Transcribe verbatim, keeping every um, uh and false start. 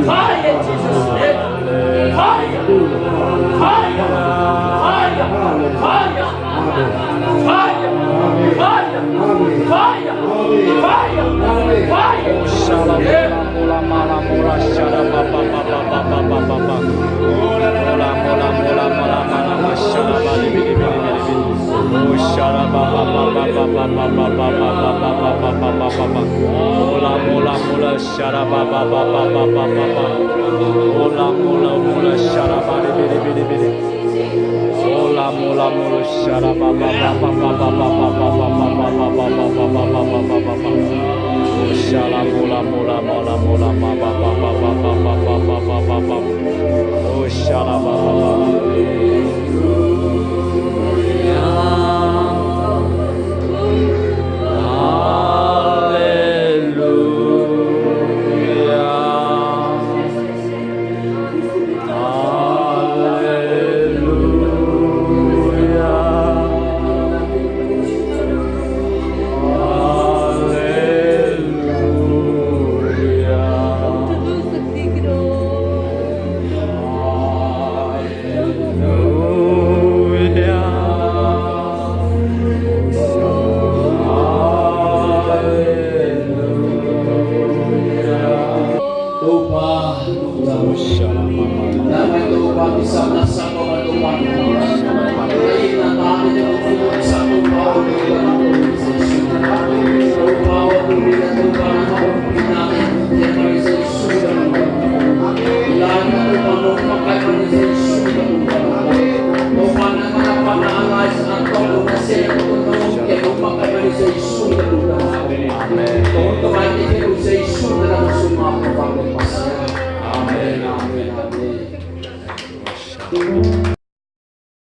Fire in Jesus' name. Fire. Fire. Fire. Fire. Fire. Fire. Fire. Fire. Fire. Fire. Shala mula mula mala mula shala ba ba ba ba ba ba ba ba ba. Mula mula mula mula mala ma shala ba li bi li bi li bi li bi. Oh shala ba ba ba ba ba ba ba ba ba ba ba ba ba ba ba ba ba. Mula mula mula shala ba ba ba ba ba ba ba ba ba. Mula mula mula shala ba li bi li bi li bi li. Mula mula mula shala ba ba ba ba ba ba ba ba ba ba ba ba ba ba ba ba ba. Shala mula mula mula mula ma ba ba.